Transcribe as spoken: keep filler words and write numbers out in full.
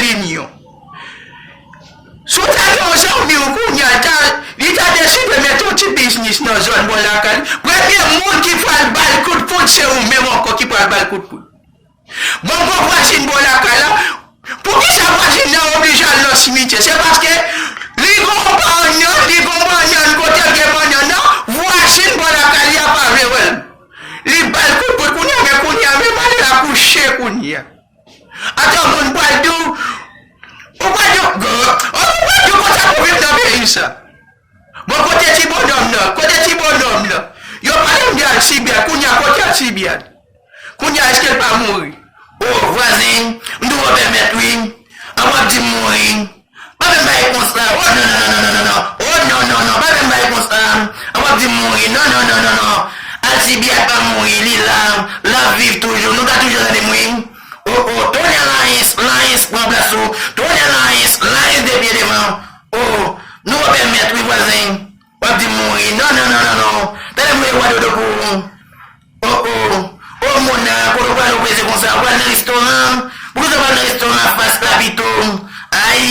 Linyon. Si w ta gen yon zanmi w kounye a, li ta, li ta deside mete yon ti biznis nan zòn bò lakay li, premye moun ki pral ba l kout poud, se ou menm ankò ki pral ba l kout poud. Bon, gwo vwazin bò lakay la, poukisa vwazin nan oblije al nan simityè? Se paske li gen yon bannann, li gen yon bannann, kote l gen bannann nan, vwazin bò lakay li a pa vle wè l. Li ba l kout poud kounye a, men kounye a, men malere a kouche kounye a. Atò, moun pral di w, ou pral di w, ou pral di w konsa pou viv nan peyi sa. Bon, kote ti bonòm nan? Kote ti bonòm nan? Yo pale m de Alcibiade, kounye a, kote Alcibiade? Kounye a, èske l pa mouri? O, vwazen, m tou pèmèt wi. An w ap di m mouri. Pa menm bay konsa. O non, non, non, non, non, non. O non, non, non. Pa menm bay konsa. An w ap di m mouri. Non, non, non, non, non. Alcibiade pa mouri. Li la. L ap viv toujou. Nou ka toujou tande m wi. O, o. Tonya Laens, Laens pran plas ou. Tonya Laens, Laens de pye devan. O, nou pèmèt wi, vwazen. W ap di m mouri. Non, non, non, non, non. Tande m voye wa dodo pou ou. O, o. O, Mona, kote w prale w prese konsa? W pral nan restoran? Poukisa w pral nan restoran a fas la pito? Ay,